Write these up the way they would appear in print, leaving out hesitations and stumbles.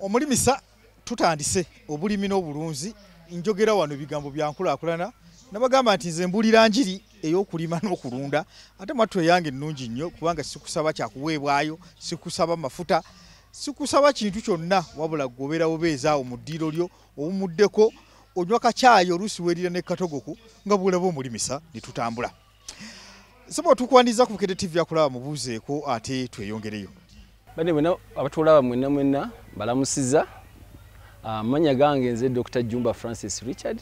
Omulimisa tutandise obulimi n'obulunzi. Njogera wano ebigambo bya nkulaakulana, nabagamba nti nze mbulira njiri ey'okulima n'okulunda, ate mwattu eyange ennungi nnyo, kubanga sikusaba kyakuweebwayo, sikusaba mafuta, sikusaba kintu kyonna, wabula gobeera bubeezaawo mu ddiiro lyo owumuddeko, onywa kacaayi, oluusi weerira ne katogoku nga bw'olaba omulimisa ne tutambula. Sebo, tukwaniriza ku Bukedde TV akulaba, mubuuzeeko ate tweyongereyo. Bane mwena abatulaba, mwenna mwenna balamusiza. Amannya gange nze Dr. Jumba Francis Richard,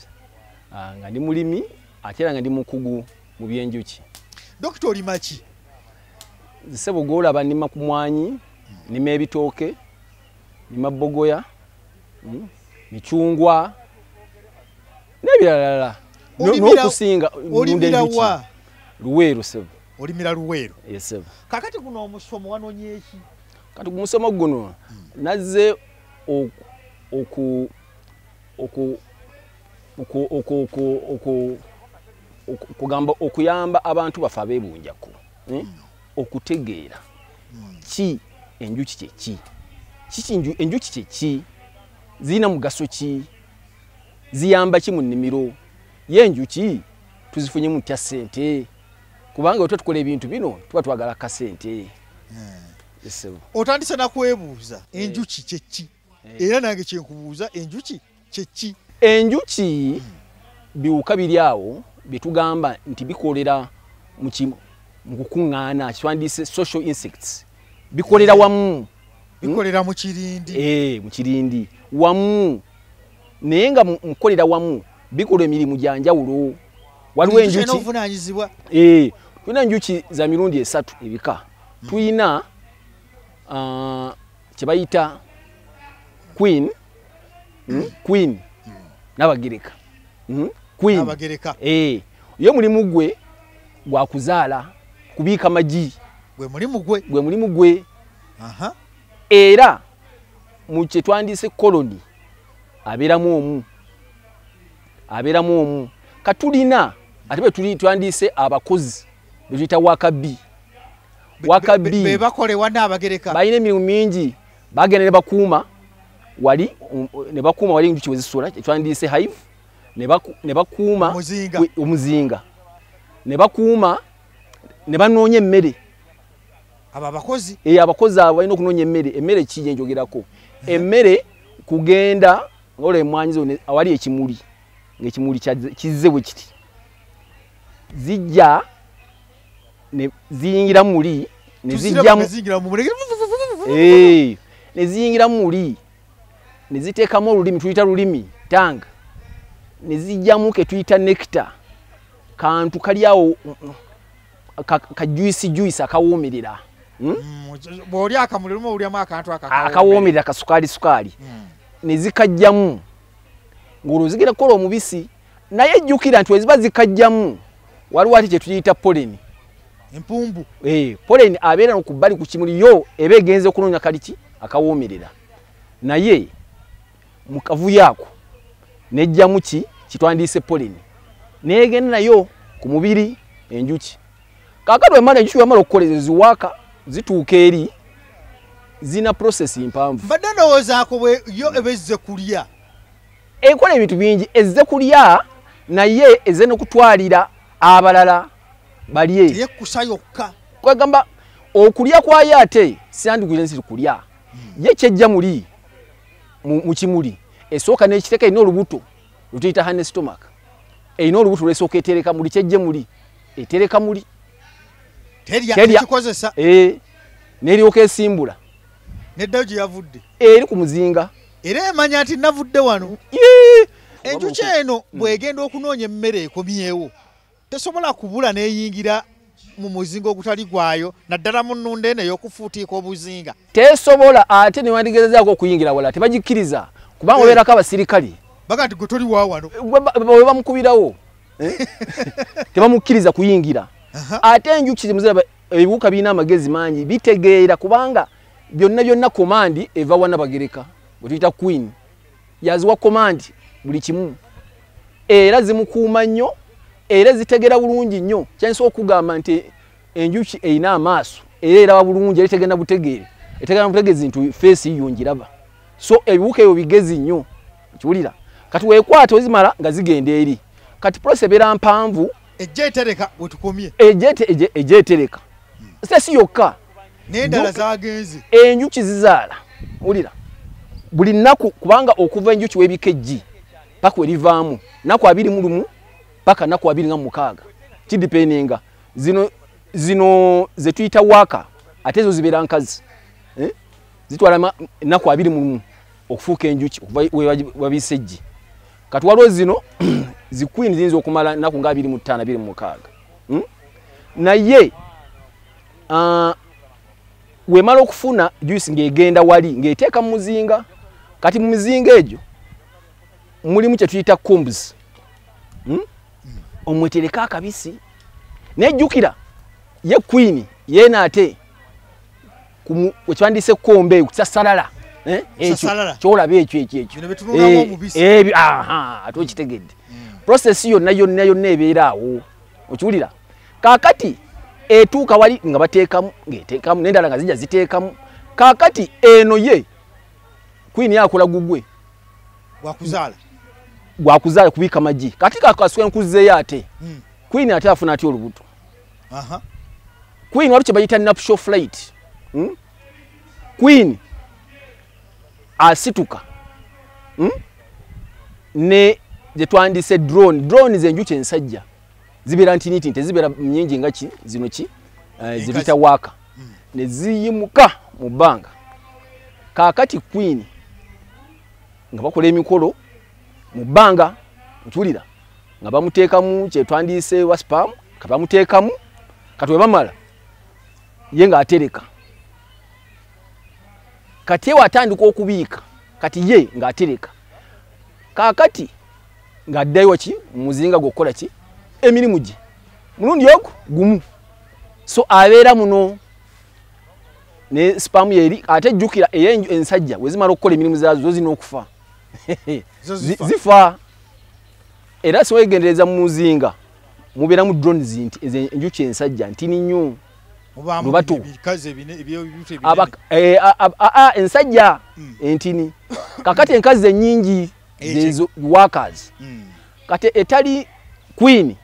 nga ndi mulimi ate era nga ndi mukugu mu byenjuki. Dokita, olima ki? Ssebo gw'olaba nnima ku mwanyi, nnima ebitooke, nnima bogoya, micungwa n'ebiralala n'okusinga. Olimira wa? Luweero, ssebo. Olimira Luweero? Yes, ssebo. Kakati guno omusomo wanoonye ki? Kati ku musomo guno nazze oku oku oku oku oku oku kugamba okuyamba abantu baffe abeebunjako, eh? Okutegeera ki enjuki kyeki, kiki enjuki kyeki, zirina mugaso ki, ziyamba ki mu nnimiro ye, enjuki tuzifunye mutya ssente, kubanga bwe tuba tukola ebintu bino tuba twagala kasente. Ssebo. Otandise nakwebuuza enjuki kyeki, era nange kyenkubuuza, enjuki kyeki? Enjuki biwuka biri awo bye tugamba nti bikolera mu kukuŋŋaana, kitwandiise social insects, bikolera wamu. Bikolera mu kirindi. Eh, mu kirindi wamu, naye nga mukolera wamu bikola emirimu gya njawulo. Waliwo enjuki enjuki obuvunaanyizibwa. Eh, tulina enjuki za mirundi esatu ebika. Tulina kye bayita queen, queen Nabagereka, Queen. Nabagereka. Eh, ye mulimu gwe gwa kuzaala, kubiika magi. Gwe mulimu gwe? Gwe mulimu gwe. Era mu kye twandiise colony abeeramu omu, abeeramu omu. Katulina ate bwe tuli twandiise abakozi be tuyita worker bee. Worker bee. Be bakolewa Naabagereka. Balina emirimu mingi. Bagenda ne bakuuma wali, ne bakuuma wali enjuki we zisula, twandiise hive, ne bakuuma omuzinga. Omuzinga, ne bakuuma, ne banoonya emmere. Abo abakozi. Eh, abakozi abo balina okunoonya emmere. Emmere ki gye njogerako? Emmere kugenda ngaola emmwanyi zo awali ekimuli, ng'ekimuli kizze bwe kiti, zijja ne ziyingira muli ne tuziraba zijjamu nga ziyingira mu muleke. Eh, ne ziyingira muli ne ziteekamu olulimi, tuyita lulimi, tongue, ne zijjamu ke tuyita nectar, kantu kali awo ka juice, juice akawoomerera. Bw'oli akamuli lumu owuliramu akantu akawoomerera, kasukaali sukaali. Ne zikajjamu ng'olwo zigenda kukola omubisi. Naye jjukira nti weziba zikajjamu waliwo ate kye tuyita pollen. Empumbu. Eh, pollen abeera ku bbali ku kimuli, yo eba egenze okunoonya kaliki akawoomerera, naye mu kavuyo ako nejjamu ki kitwandiise pollen, neegenda nayo ku mubiri enjuki. Kaakati wemala enjuki wemala okukola ezo ziwaaka, zituuka eri zina process mpanvu. Mbadde ndowoozaako bwe yo eba ezze kulya. Ekola ebintu bingi. Ezze kulya, naye ezze n'okutwalira abalala balye. Teyekkusa yokka. Kwegamba okulya kwayo ate siyandikuire nsi kulya ye kyejja muli mu kimuli, esooka n'ekiteeka, erina olubuto lutuyita honey stomach, erina olubuto lwesooka etereka muli, kyejje muli etereka muli. Terya. Terya. Tekikozesa. Eh, n'eryoka esimbula. Neddayo gye yavudde. Eri ku muzinga. Era emanya nti navudde wano. Yee! Enjuki eno bw'egenda okunoonya emmere ekomyewo, tesobola kubula n'eyingira mu muzinga ogutali gwayo, naddala mu nnunda eno ey'okufuutiika obuzinga? Tesobola, ate newandigezezaako okuyingira wala tebagikkiriza, kubanga obeerako abasirikale. Baga nti gwe toli wa wano. Bwe bamukubirawo, eh? Tebamukkiriza kuyingira. Ate enjuki muziraba, ebiwuka birina amagezi mangi, bitegeera, kubanga byonna byonna command eva wa Nabagereka bwe tuyita queen, yaziwa command buli kimu, era zimukuuma nnyo, era zitegeera bulungi nnyo. Kyansobola okugamba nti enjuki erina amaaso era eraba bulungi, era etegenda butegeere, etegenda butegeezi nti face yo ngiraba. So ebiwuka ebyo bigezi nnyo, kiwulira. Kati weekwata ozimala nga zigenda eri. Kati process ebeera mpanvu. Ejja etereka wetukomye. Ejja etereka. Si yokka. N'endala zagenze. Enjuki zizaala. Wulira. Buli nnaku, kubanga okuva enjuki weebika eggi paka werivaamu nnaku 21 paka nnaku 26 kidipeninga. Zino ze tuyita waaka, ate ezo zibeera nkazi. Zitwala nnaku 21 okufuuka enjuki okuva wabise eggi. Kati waliwo zino zi queen ziyinza okumala nnaku nga 25 26. Naye wemala okufuna juice ng'egenda wali ng'eteeka mu muzinga. Kati mu mizinga egyo mulimu kye tuyita combs. Omwetereka akabisi. Nejjukira ye queen yeena ate wekyandiise kombe kusasalala. Ekyo kyolaba ekyo ekyo ekyo. Ate okitegedde. Process yonna yonna yonna ebeera awo. Okiwulira? Kaakati etuuka wali nga bateekamu, ng'eteekamu n'endala nga zijja ziteekamu. Kaakati eno ye queen yakola gugwe gwakuzaala, gwakuzaala kubiika magi. Kati kakaswe nkuzzeeyo ate queen ate afuna atya olubuto. Queen waliwo kye bayita nuptial flight. Queen asituka ne gye twandise drone. Drone z'enjuki ensajja zibeera ntiniti, tezibeera nnyingi nga ki zino ki zibita waaka ne ziyimuka mu bbanga. Kaakati queen nga bakola emikolo mu bbanga, ntuulira nga bamuteekamu kye twandiise wa spam, ka bamuteekamu. Kati we bamala ye ng'atereka. Kati ye watandika okubiika, kati ye ng'atereka. Kaakati ng'addayo ki mu muzinga gw'okukola ki emirimu gye mulundi ogwo gumu. So abeera muno ne spam yeri. Ate jjukira ensajja we zimala okukola emirimu zaazo zo zirina okufa. Zifa. Era si weegendereza mu muzinga mubeeramu drones nti enjuki ensajja ntini nnyo. Ensajja entini. Kakati enkazi ennyingi zezo workers. Kati etali queen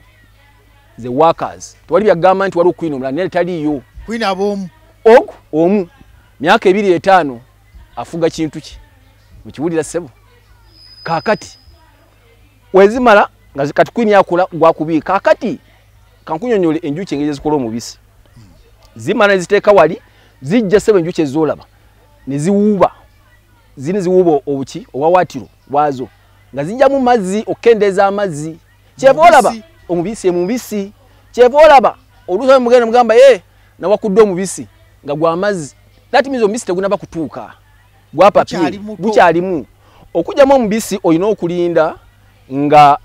ze workers. Tewali byagamba nti waliwo queen omulala, naye taliiyo. Queen ab'omu. Ogu omu myaka 25 afuga kintu ki. Mukiwulira ssebo. Kaakati wezimala nga kati queen yakola gwakubiika. Kaakati kankunyonnyole enjuki engeri ezikola omubisi. Zimala ziteeka wali, zijja ssebo enjuki ezoolaba ne ziwuuba. Zini ziwuuba obuki obuwawaatiro bwazo nga zijjamu mazzi okukendeeza amazzi. Kyeva olaba omubisi emubisi. Kyeva olaba oluusi mugenda mugamba nawakudde omubisi nga gwa mazzi. That means omubisi tegunaba kutuuka, gwapapye gukyalimu. Okugyamu omubisi olina okulinda nga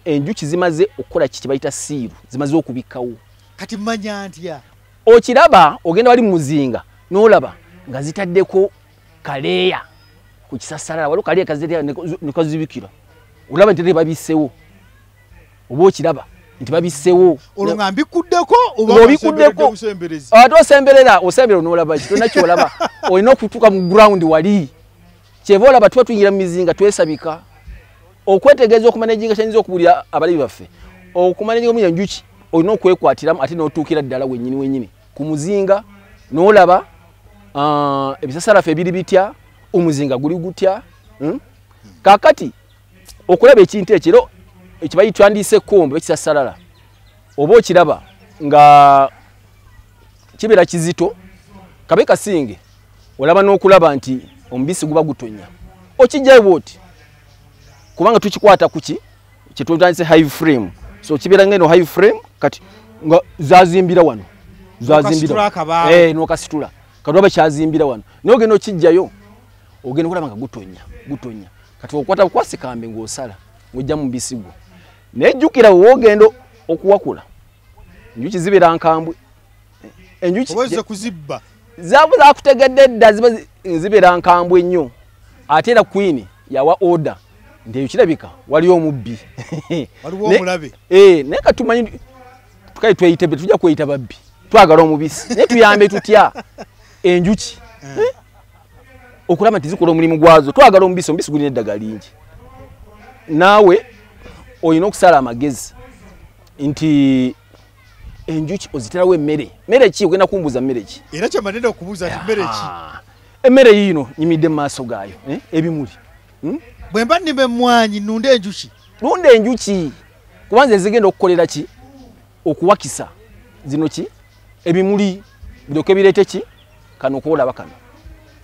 enjuki zimaze okukola ki kye bayita siiru, zimaze okubikkawo. Kati mmanya ntya? Okiraba ogenda wali mu muzinga n'olaba nga zitaddeko kaleeya ku kisasalala, waliwo kaleeya kaziteeka ne kazibikira. Olaba nti babissewo, oba okiraba nti babissewo. Olwo nga mbikuddeko oba obikuddeko? Ate osemberera, osemberera n'olaba ki? Tolina ky'olaba. Olina okutuuka mu ground wali. Kyeva olaba tuba tuyingira mu mizinga twesabika. Okwetegereza okumanaginga kyayinza okubuulira abalabi baffe. Okumanaginga omuli enjuki olina okwekwatiramu ate n'otuukira ddala wennyini wennyini ku muzinga n'olaba ebisasala ffe ebiri bitya, omuzinga guli gutya. Kaakati okulaba ekintu ekyo era ekibayitwandiise ekkombe ekisasalala oba okiraba nga kibeera kizito, kabe kasinge olaba n'okulaba nti omubisi guba gutonya. Okijjayo bw'oti kubanga tukikwata ku ki kye tutandise hive frame. So kibeera ng'eno hive frame kati nga zazimbira wano, zazimbira n'okasitula kati oba kyazimbira wano, naye ogenda okijjayo ogenda okulaba nga gutonya gutonya. Kati okwata bukwasi kambe ng'osala ng'ojja mu mubisi gwo. Naye jjukira woogenda okuwakula enjuki zibeera nkambwe. Enjuki oba kuzibba zaaba zakutegedde dda, ziba zibeera nkambwe nnyo. Ate era queen yawa order nti eyo kirabika waliyo omubbi, waliwo omulabe. Naye katumanyi kale tweyite, tujja kweyita babbi, twagala omubisi, naye tuyambe tutya enjuki? Okulaba nti zikola omulimu gwazo. Twagala omubisi, omubisi gulina eddagala lingi. Naawe olina okusala amagezi nti enjuki oziterawo emmere. Mmere ki? Ogenda kumbuuza mmere ki? Era kyemanenda okubuuza nti mmere ki? Emmere yiino nyimidde mu maaso gaayo, ebimuli. Bwe mba nnima emmwanyi nnunda enjuki. Lunda enjuki kubanza ezigenda okukolera ki? Okuwakisa zino ki? Ebimuli biryoke bireete ki? Kano koolaba kano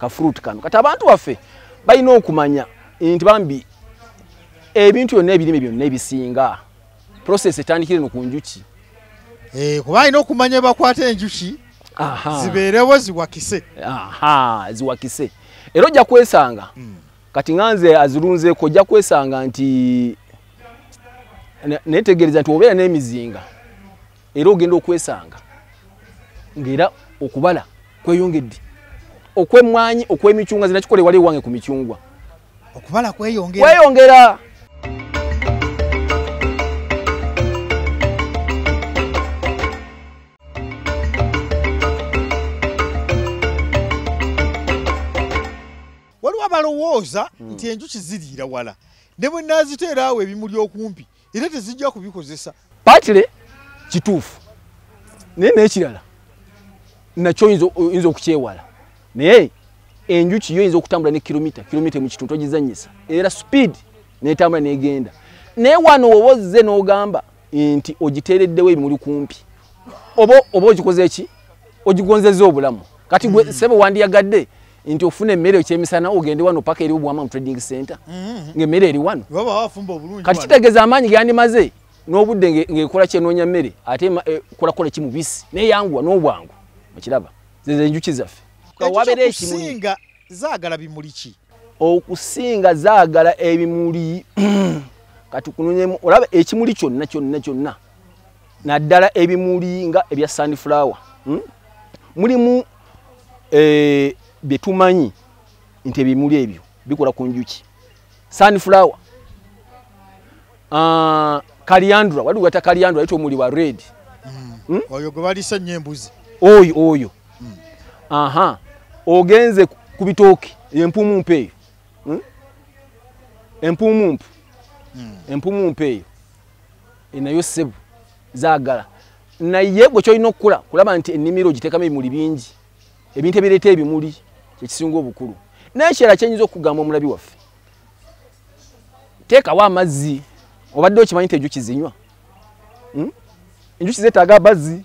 ka fruit kano. Kati abantu baffe balina okumanya nti bambi ebintu byonna ebirime byonna ebisinga process etandikire no ku njuki. Kuba alina okumanya bakwata enjuki zibeerewo ziwakise. Ziwakise. Era ojja kwesanga kati nga nze azirunzeeko ojja kwesanga nti neetegereza nti obeera n'emizinga era ogenda okwesanga ng'era okubala kweyongedde. Okw'emmwanyi, okw'emicungwa zinakikola ewali ewange ku micungwa. Okubala kweyongera. Kweyongera. Waliwo abalowooza nti enjuki ziriira wala ne bwe nnaaziteera awo ebimuli okumpi era tezijja kubikozesa. Partly kituufu naye n'ekirala nakyo oyinza okukyewala. Naye enjuki yo oyinza okutambula ne kilomita mu kitundu togizannyisa era speed n'etambula n'egenda. Naye wano woba ozze n'ogamba nti ogiteereddewo ebimuli kumpi oba ogikoze ki? Ogigonzezza obulamu. Kati gwe ssebo wandiyagadde nti ofuna emmere ekyemisana ogende wano paka eri Obwama mu trading center ng'emmere eri wano. Kati kitegeeza amaanyi gandimaze n'obudde ng'ekola kyenoonya mmere ate ekolakola ki mubisi neeyanguwa n'obwangu. Okiraba ze enjuki zaffe. Okusinga zaagala bimuli ki? Okusinga zaagala ebimuli kati kunoonyemu olaba ekimuli kyonna kyonna kyonna naddala ebimuli nga ebya sunflower. Mulimu bye tumanyi nti ebimuli ebyo bikola ku njuki. Sunflower, kaliandra, waliwo gwata kaliandra ayitibwa omuli wa red. Oyo gwe baliisa nnyo embuzi. Oyo. Ogenze ku bitooke, empumumpu eyo. Empumumpu. Empumumpu eyo. Nayo ssebo zaagala. Naye gwe ky'olina okukola kulaba nti ennimiro ogiteekamu ebimuli bingi. Ebintu ebireeta ebimuli kyekisinga obukulu. Naye ekirala kyenyinza okugamba omulabi waffe, teekawo amazzi. Obadde okimanyi nti enjuki zinywa? Enjuki zeetaaga amazzi.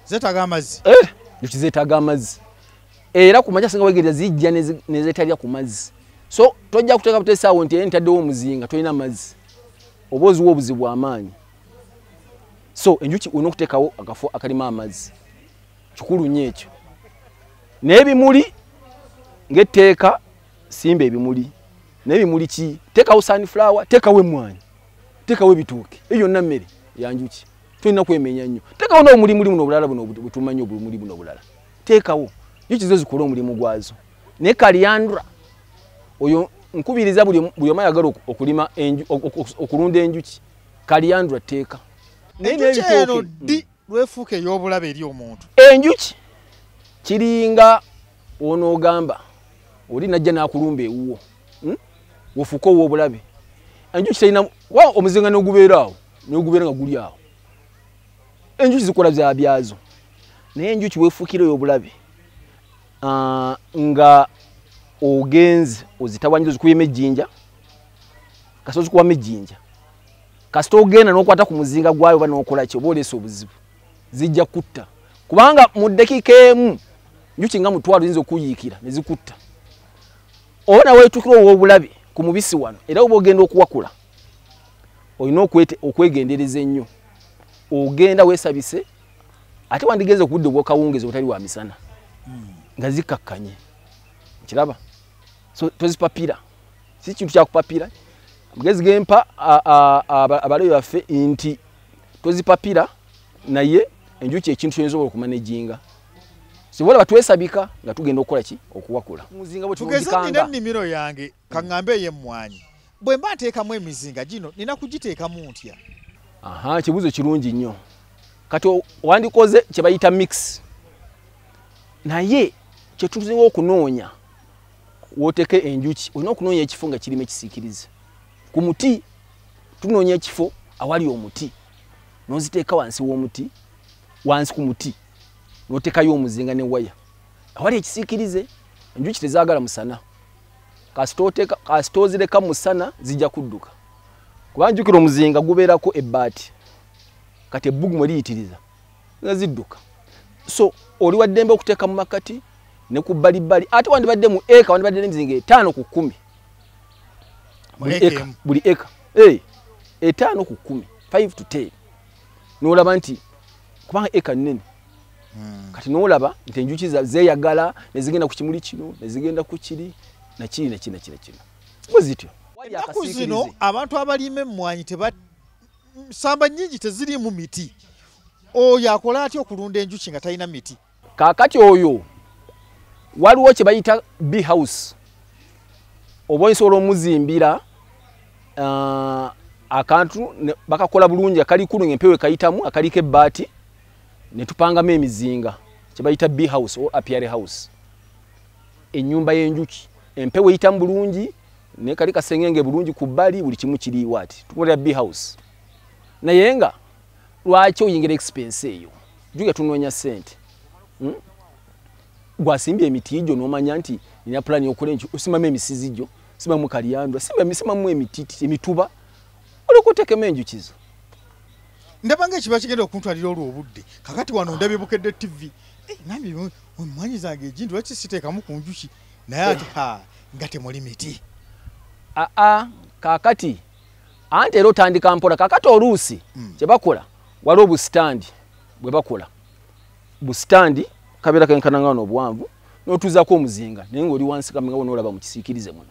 Zeetaaga amazzi? Enjuki zeetaaga amazzi. Era ku makya singa weegereza zijja ne zeetalya ku mazzi. So tojja kuteeka buteesaawo nti era ntaddewo omuzinga tolina mazzi, oba oziwa obuzibu amaanyi. So enjuki olina okuteekawo akafo akalimu amazzi, kikulu nnyo ekyo. N'ebimuli ng'etteeka simba ebimuli. N'ebimuli ki? Teekawo sunflower, teekawo emmwanyi, teekawo ebitooke, ebyo byonna mmere ya njuki. Tolina kwemenya nnyo. Teekawo n'omulimuli buno obulala buno bwe tumanyi obumuli buno obulala. Teekawo. Enjuki zo zikole omulimu gwazo. Naye kaliandra oyo nkubiriza buli omu ayagala okulima okulunda enjuki, kaliandra teeka. Enjuki eno ddi lwefuuka ey'obulabe eri omuntu? Enjuki kiringa onoogamba oli najja n'akulumba ewuwo, ofuuke ow'obulabe. Enjuki terina omuzinga n'ogubeera awo n'ogubeera nga guli awo. Enjuki zikola bya byazo. Naye enjuki weefuukira ey'obulabe nga ogenze ozitawanyiza ozikubyemu ejjinja, kasita ozikubamu ejjinja, kasita ogenda n'okwata ku muzinga gwayo oba n'okola ki oba oleese obuzibu, zijja kutta. Kubanga mu ddakiika emu njuki nga 500 ziyinza okuyiikira ne zikutta. Oba nawe weetuukira ow'obulabe ku mubisi wano, era oba ogenda okuwakula olina okwegendereza ennyo. Ogenda weesabise ate wandigenze ku budde obw'akawungeezi obutali bwa misana nga zikkakkanye. Kiraba? So tozipapira, si kintu kya kupapira. Amagezi gempa abalabi baffe nti tozipapira, naye enjuki ekintu kyoyinza okumanejinga. Sibola batwesabika nga tugenda okukola ki? Okuwakula. Tugeze nina ennimiro yange kaŋŋambe ey'emmwanyi, bwe mba nteekamu emizinga gino nina kugiteekamu ntya? Kibuuzo kirungi nnyo. Kati wandikoze kye bayita mix. Naye kye tusinga okunoonya woteke enjuki olina okunoonya ekifo nga kirimu ekisiikirize. Ku muti tunoonya ekifo awali omuti, n'oziteeka wansi w'omuti, wansi ku muti n'oteekayo omuzinga ne waya awali ekisiikirize. Enjuki tezaagala musana, kasita ozireka musana zijja kudduka, kuba njukira omuzinga gubeerako ebbaati, kati ebbugumu liyitiriza nga zidduka. So oli wa ddembe okuteeka mu makati ne ku bbalibbali, ate wandibadde mu eka wandibadde n'emizinga 5 ku 10 buli eka, 5 ku 10, 5 to 10, n'olaba nti kubanga eka nnene. Kati n'olaba nti enjuki zeeyagala ne zigenda ku kimuli kino ne zigenda ku kiri na kiri na kiri na kiri kino bwe zityo. Ennaku zino abantu abalima emmwanyi samba nnyingi teziriimu miti. Oyo akola atya okulunda enjuki nga talina miti? Kaakati oyo waliwo kye bayita bee house, oba osobola omuzimbira akantu bakakola bulungi akalikulu ng'empewo ekayitamu akaliko ebbaati ne tupangamu emizinga, kye bayita bee house or apiary house, ennyumba y'enjuki empewo eyitamu bulungi ne kali kasengenge bulungi ku bbali, buli kimu kiri waati, tukolera bee house. Naye nga lwaki oyingira expense eyo? Jjuga tunoonya ssente. Gwasimbye emiti gyo n'omanya nti nina pulaani y'okukola enki, osimamu emisizi gyo, simamu kalyandwa, simamu emiti emituba, olyoka oteekemu enjuki zo. Ndaba ng'ekiba kigenda okuntwalira olwo obudde. Kakati wano ndabye Bukedde TV, ngambye emmwanyi zange egindi lwaki siteekamu ku njuki, naye ate nga temuli miti. Aa kaakati anti era otandika mpola. Kaakati oluusi kye bakola waliwo obusitandi bwe bakola, busitandi kabeera kenkana nga n'obuwanvu, n'otuuzaako omuzinga naye ng'oli wansi kamenga n'olaba mu kisiikirize muno,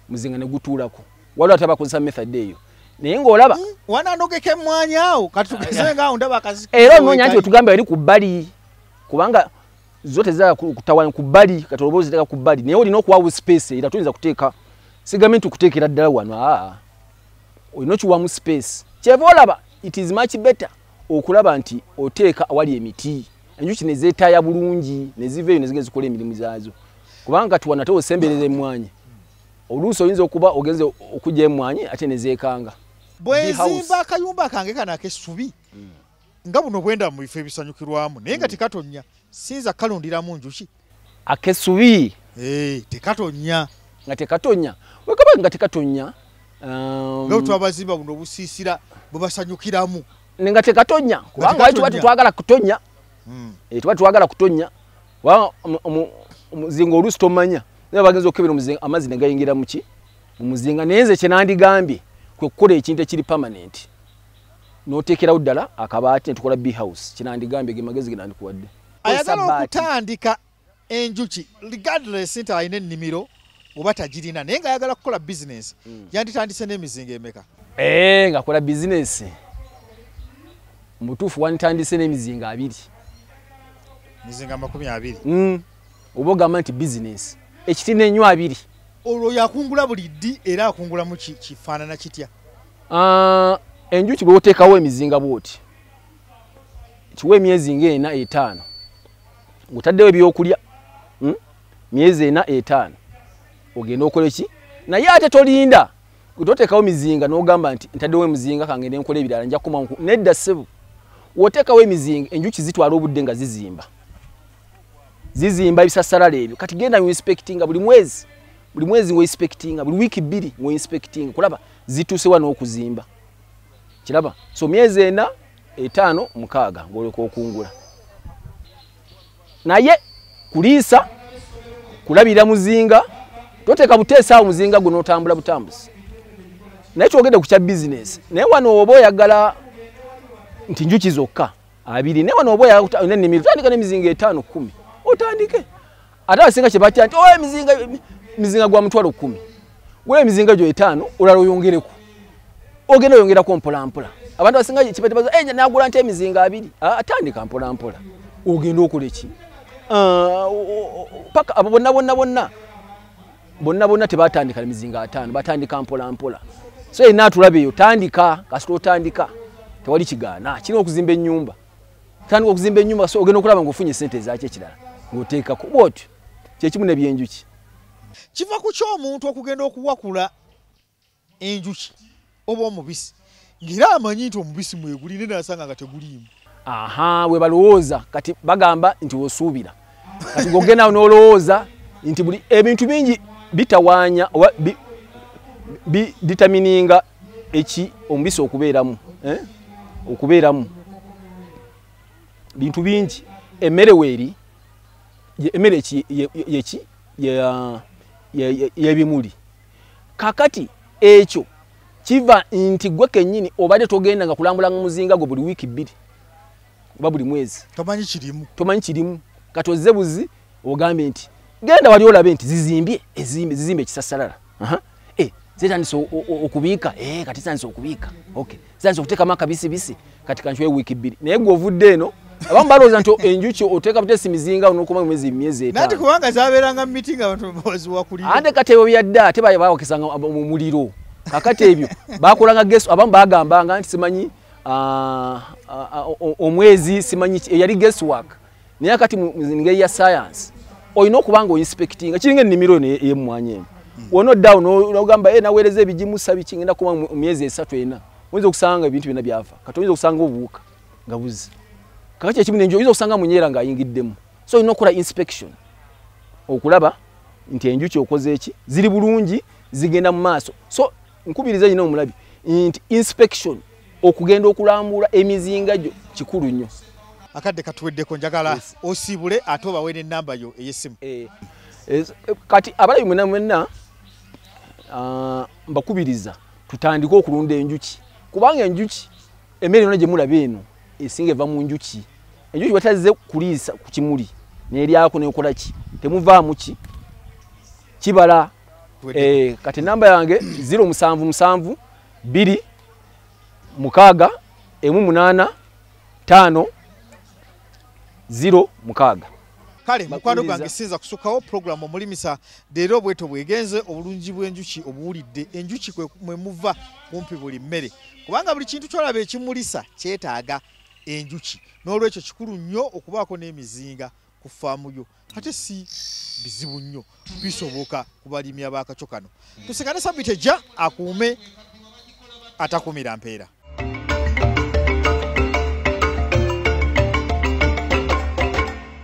omuzinga ne gutuulako. Waliwo ate abakozesa method eyo naye ng'olaba wananogeka emmwanyi awo, kati tugeze nga awo ndaba akaziki era onoonya nti otugambe eri ku bbali, kubanga zo tezaagala kutawaanya ku bbali, kati oba oziteeka ku bbali naye olina okuwaawo space era toyinza kuteeka sigambe nti okuteekera ddala wano, aa olina okiwamu space. Kyeva olaba it is much better okulaba nti oteeka awali emiti, enjuki ne zeetaaya bulungi ne ziva eyo ne zigenda zikola emirimu zaazo, kubanga kati wano ate osembereza emmwanyi, oluusi oyinza okuba ogenze okuggya emmwanyi ate ne zeekanga. Bwe nzimba akayumba kange kano ak'essubi nga buno bwenda mu bifo ebisanyukirwamu naye nga tekatonnya, siyinza kukalundiramu njuki. Ak'essubi tekatonnya, nga tekatonya, wekaba nga tekatonya, nga twabazimba buno obusiisira bwe basanyukiramu nga tekatonya, kubanga tuba tetwagala kutonya. Tuba twagala kutonya, omuzinga oluusi tomanya, naye bagenza okukebera omuzinga amazzi ne gayingira mu ki? Mu muzinga. Naye nze kye nandigambye kwe kukola ekintu ekiri permanent, n'oteekerawo ddala akabaati ne tukola bee house. Kye nandigambye ge magezi ge nandikuwadde. Ayagala okutandika enjuki regardless nti alina ennimiro oba tagirina, naye ng'ayagala kukola bizinensi, yanditandise n'emizinga emeka? Ng'akola bizinensi mu butuufu wanditandise n'emizinga 2. Mizinga 20. Oba ogamba nti bizinensi ekitina ennyo 2. Olwo yakungula buli ddi era akungulamu kifaanana kitya? Enjuki bw'oteekawo emizinga bw'oti, kiwa emyezi nga 4 5 ng'otaddewo ebyokulya, myezi 4 5 ogenda okole ki? Naye ate tolinda toteekawo mizinga n'ogamba nti ntaddewo emizinga kangende nkole ebirala nja kukomawo. Nedda ssebo, w'oteekawo emizinga enjuki zitwala obudde nga zizimba ebisasalala ebyo. Kati genda inspectinga buli mwezi, buli mwezi ng'oinspectinga, buli wiiki 2 ng'oinspectinga kulaba zituuse wa n'okuzimba, kiraba. So myezi 4 5 6 ng'oleka okungula. Naye kuliisa, kulabira muzinga, toteeka buteesa awo muzinga guno otambula butambuzi. Naye kyogedde ku kya bizinensi, naye wano oba oyagala nti njuki zokka 2, naye wano oba oyagala n'ennimiro tandika n'emizinga 5 10 otandike. Ate abasinga kye batya nti emizinga gwa 10,000, gula emizinga gyo 5 olala oyongereko, ogenda oyongerako mpola mpola. Abantu abasinga kye nagula nti emizinga 2, atandika mpola mpola ogenda okola ki? Paka abo bonna bonna bonna bonna bonna tebatandika emizinga 5, batandika mpola mpola. So yenna atulaba eyo tandika, kasita otandika tewali kigaana. Kirina okuzimba ennyumba, tandika okuzimba ennyumba, so ogenda okulaba ng'ofunye ssente ezaaki ekirala ng'oteekako bw'otyo. Kyekimu n'ebyenjuki. Kiva ku ky'omuntu okugenda okuwakula enjuki oba omubisi ng'era amanyi nti omubisi mweguli naye n'asanga nga teguliimu. Aha, we balowooza kati bagamba nti osuubira. Kati gogenda n'olowooza nti buli ebintu bingi bitawaanya oba bi determininga eki omubisi okubeeramu, okubeeramu bintu bingi. Emmere weeri, emmere yeki y'ebimuli. Kakati ekyo kiva nti gwe kennyini obadde togenda nga kulambula muzinga gwo buli wiiki 2 oba buli mwezi. Tomanyi kirimu. Tomanyi kirimu. Kati ozze buzi ogambe nti genda wali olabe nti zizimbye zizimbe ekisasalala. Zitandise okubiika, kati zitandise okubiika. Okay. Zitandise okuteekamu akabisibisi kati kankiwe wiiki 2. Naye gwe ovudde eno abamu balowooza nti enjuki oteeka butesi mizinga n'okoma mu myezi 5. Nati kubanga zabeeranga mu miti ng'abantu baziwakulira. Ate kati ebyo byadda ate baawakisanga mu muliro. Kakati ebyo bakolanga guess, abamu bagambanga nti simanyi omwezi simanyi eyali guesswork. Naye kati mu ngeri ya science olina okuba nga oinspectinga kiringa ennimiro eno ey'emmwanyi eno. Wonodda awo n'ogamba naweereza ebigimusa biki ngenda kuba mu myezi 3 4. Oyinza okusanga ebintu byonna byafa. Kati oyinza okusanga obuwuka nga buzze. Kakati ekimu n'enjuki oyinza okusanga munyeera ng'ayingiddemu. So olina okukola inspection okulaba nti enjuki okoze eki ziri bulungi zigenda mu maaso. So nkubiriza yina omulabi nti inspection okugenda okulambula emizinga gyo kikulu nnyo. Akadde katuweddeko, njagala osiibule ate obawe n'ennamba yo ey'essimu. Kati abalabi mwenna mwenna mbakubiriza tutandike okulunda enjuki, kubanga enjuki emmere yonna gye mulaba eno esinga eva mu njuki. Enjuki bwetazze kuliisa ku kimuli n'eryako n'ekola ki temuvaamu ki kibala. Kati namba yange 077 2 6 18 5 0 6. Kale mukwano gwange sinza kusukkawo program omulimisa leero bweto bwegenze obulungi bw'enjuki obuwulidde. Enjuki mwe muva kumpi buli mmere, kubanga buli kintu ky'olaba ekimulisa kyetaaga enjuki. N'olwekyo kikulu nnyo okubaako n'emizinga ku faamu yo, ate si bizibu nnyo, bisoboka ku balimi ab'akakyo kano. Tusikane sabiti ejja, akuume atakumira mpeera.